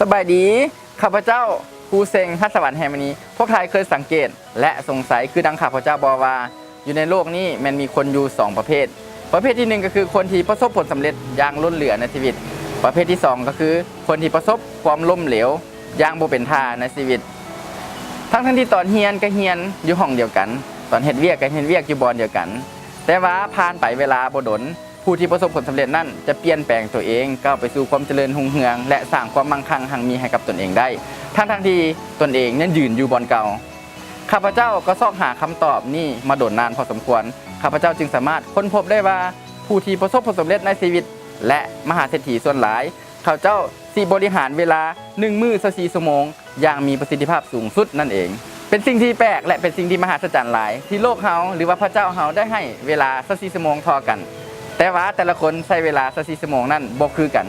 ສະບາຍດີ ຂ້າພະເຈົ້າ ຄູເຊັງ ຮັດສະຫວັນ ແຮ່ມະນີ. ພວກທ່ານເຄີຍສັງເກດ ແລະ ສົງໄສຄືດັ່ງຂ້າພະເຈົ້າບໍ່ວ່າ ຢູ່ໃນໂລກນີ້ແມ່ນມີຄົນຢູ່ສອງປະເພດ. ປະເພດທີໜຶ່ງກໍຄືຄົນທີ່ປະສົບຜົນສຳເລັດຢ່າງລົ້ນເຫຼືອໃນຊີວິດ. ປະເພດທີສອງກໍຄືຄົນທີ່ປະສົບຄວາມລົ້ມເຫຼວຢ່າງບໍ່ເປັນທ່າໃນຊີວິດ. ທັງໆທີ່ຕອນຮຽນກໍຮຽນຢູ່ຫ້ອງດຽວກັນ, ຕອນເຮັດວຽກກໍເຮັດວຽກຢູ່ບ່ອນດຽວກັນ, ແຕ່ວ່າຜ່ານໄປເວລາບໍ່ດົນ, ຜູ້ທີ່ປະສົບຜົນສຳເລັດນັ້ນຈະປ່ຽນແປງຕົວເອງ ກ້າວໄປສູ່ຄວາມຈະເລີນຮຸ່ງເຮືອງ ແລະ ສ້າງຄວາມມັ່ງຄັ່ງຮັ່ງມີໃຫ້ກັບຕົນເອງໄດ້ ທັງໆທີ່ຕົນເອງຍັງຢືນຢູ່ບ່ອນເກົ່າ. ຂ້າພະເຈົ້າກໍຊອກຫາຄຳຕອບນີ້ມາດົນນານພໍສົມຄວນ. ຂ້າພະເຈົ້າຈຶ່ງສາມາດຄົ້ນພົບໄດ້ວ່າ ຜູ້ທີ່ປະສົບຜົນສຳເລັດໃນຊີວິດ ແລະ ມະຫາເສດຖີສ່ວນຫຼາຍ ເຂົາເຈົ້າຊິບໍລິຫານເວລາໜຶ່ງມື້ຊາວສີ່ຊົ່ວໂມງ ຢ່າງມີປະສິດທິພາບສູງສຸດນັ້ນເອງ. ເປັນສິ່ງທີ່ແປກ ແລະ ເປັນສິ່ງທີ່ມະຫາສະຈັນຫຼາຍ ທີ່ໂລກເຮົາ ຫຼືວ່າພະເຈົ້າເຮົາໄດ້ໃຫ້ເວລາຊາວສີ່ຊົ່ວໂມງທໍ່ກັນ, ແຕ່ວ່າແຕ່ລະຄົນໃຊ້ເວລາຊາວສີ່ຊົ່ວໂມງນັ້ນບໍ່ຄືກັນ.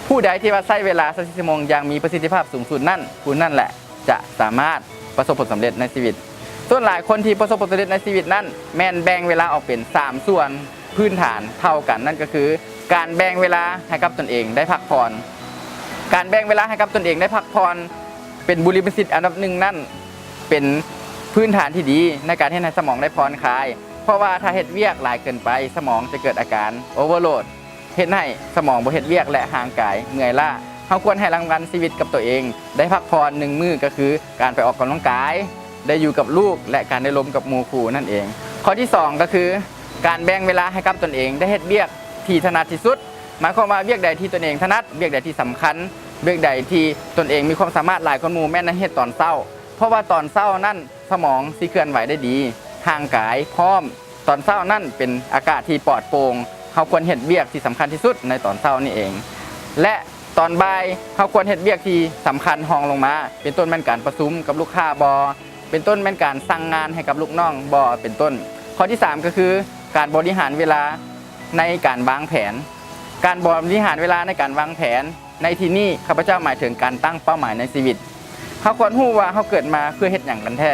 ຜູ້ໃດທີ່ວ່າໃຊ້ເວລາຊາວສີ່ຊົ່ວໂມງຢ່າງມີປະສິດທິພາບສູງສຸດນັ້ນ, ຜູ້ນັ້ນແຫຼະຈະສາມາດປະສົບຜົນສຳເລັດໃນຊີວິດ. ສ່ວນຫຼາຍຄົນທີ່ປະສົບຜົນສຳເລັດໃນຊີວິດນັ້ນ ແມ່ນແບ່ງເວລາອອກເປັນສາມສ່ວນ ພື້ນຖານເທົ່າກັນ, ນັ້ນກໍຄື ການແບ່ງເວລາໃຫ້ກັບຕົນເອງໄດ້ພັກຜ່ອນ. ການແບ່ງເວລາໃຫ້ກັບຕົນເອງໄດ້ພັກຜ່ອນ ເປັນບຸລິມະສິດອັນດັບໜຶ່ງນັ້ນ ເປັນພື້ນຖານທີ່ດີໃນການເຮັດໃຫ້ສະໝອງໄດ້ຜ່ອນຄາຍ, ເພາະວ່າຖ້າເຮັດວຽກຫຼາຍເກີນໄປ ສະໝອງຈະເກີດອາການ overload ເຮັດໃຫ້ສະໝອງບໍ່ເຮັດວຽກ ແລະ ຮ່າງກາຍເມື່ອຍລ້າ. ເຮົາຄວນໃຫ້ລາງວັນຊີວິດກັບຕົວເອງ ໄດ້ພັກຜ່ອນໜຶ່ງມື້ ກໍຄືການໄປອອກກຳລັງກາຍ, ໄດ້ຢູ່ກັບລູກ ແລະ ການໄດ້ລົມກັບໝູ່ຄູ່ນັ້ນເອງ. ຂໍ້ທີສອງກໍຄື ການແບ່ງເວລາໃຫ້ກັບຕົນເອງໄດ້ເຮັດວຽກທີ່ຖະໜັດທີ່ສຸດ, ໝາຍຄວາມວ່າວຽກໃດທີ່ຕົນເອງຖະໜັດ, ວຽກໃດທີ່ສຳຄັນ, ວຽກໃດທີ່ຕົນເອງມີຄວາມສາມາດຫຼາຍກວ່າໝູ່ ແມ່ນໃຫ້ເຮັດຕອນເຊົ້າ, ເພາະວ່າຕອນເຊົ້ານັ້ນສະໝອງຊິເຄື່ອນໄຫວໄດ້ດີ, ຮ່າງກາຍພ້ອມ. ຕອນເຊົ້ານັ້ນເປັນອາກາດທີ່ປອດໂປ່ງ, ເຮົາຄວນເຮັດວຽກທີ່ສຳຄັນທີ່ສຸດໃນຕອນເຊົ້ານີ້ເອງ ແລະ ຕອນບ່າຍເຮົາຄວນເຮັດວຽກທີ່ສຳຄັນຮອງລົງມາ, ເປັນຕົ້ນແມ່ນການປະຊຸມກັບລູກຄ້າບໍ, ເປັນຕົ້ນແມ່ນການສັ່ງງານໃຫ້ກັບລູກນ້ອງບໍ ເປັນຕົ້ນ. ຂໍ້ທີສາມກໍຄື ການບໍລິຫານເວລາໃນການວາງແຜນ. ການບໍລິຫານເວລາໃນການວາງແຜນ ໃນທີ່ນີ້ ຂ້າພະເຈົ້າໝາຍເຖິງການຕັ້ງເປົ້າໝາຍໃນຊີວິດ. ເຮົາຄວນຮູ້ວ່າເຮົາເກີດມາເພື່ອເຮັດຫຍັງກັນແທ້?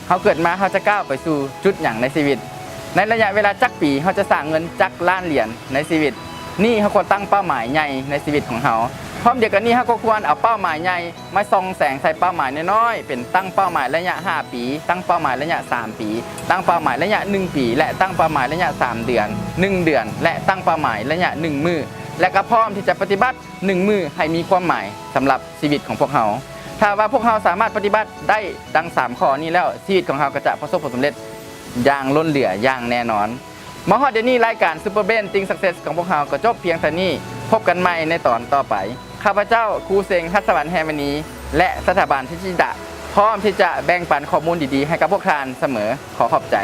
ເຮົາເກີດມາເຮົາຈະກ້າວໄປສູ່ຈຸດຫຍັງໃນຊີວິດ? ໃນໄລຍະເວລາຈັກປີ ເຮົາຈະສ້າງເງິນຈັກລ້ານຫຼຽນໃນຊີວິດ? ນີ້ເຮົາຄວນຕັ້ງເປົ້າໝາຍໃຫຍ່ໃນຊີວິດຂອງເຮົາ. ພ້ອມດຽວກັນນີ້ ເຮົາກໍຄວນເອົາເປົ້າໝາຍໃຫຍ່ມາສ່ອງແສງໃສ່ເປົ້າໝາຍນ້ອຍໆ ເປັນຕັ້ງເປົ້າໝາຍໄລຍະຫ້າປີ, ຕັ້ງເປົ້າໝາຍໄລຍະສາມປີ, ຕັ້ງເປົ້າໝາຍໄລຍະໜຶ່ງປີ ແລະ ຕັ້ງເປົ້າໝາຍໄລຍະສາມເດືອນ, ໜຶ່ງເດືອນ ແລະ ຕັ້ງເປົ້າໝາຍໄລຍະໜຶ່ງມື້ ແລະ ກໍພ້ອມທີ່ຈະປະຕິບັດ ໜຶ່ງມື້ໃຫ້ມີຄວາມໝາຍສຳລັບຊີວິດຂອງພວກເຮົາ. ຖ້າວ່າພວກເຮົາສາມາດປະຕິບັດໄດ້ດັ່ງສາມຂໍ້ນີ້ແລ້ວ, ຊີວິດຂອງເຮົາກໍຈະປະສົບຜົນສຳເລັດຢ່າງລົ້ນເຫຼືອຢ່າງແນ່ນອນ. ມາຮອດດຽວນີ້, ລາຍການ Super Brain Think Success ຂອງພວກເຮົາກໍຈົບພຽງເທົ່ານີ້. ພົບກັນໃໝ່ໃນຕອນຕໍ່ໄປ. ຂ້າພະເຈົ້າ ຄູເຊັງ ຮັດສະຫວັນ ແຮ່ມະນີ ແລະ ສະຖາບັນທິດຊິດະ ພ້ອມທີ່ຈະແບ່ງປັນຂໍ້ມູນດີໆໃຫ້ກັບພວກທ່ານສະເໝີ. ຂໍຂອບໃຈ.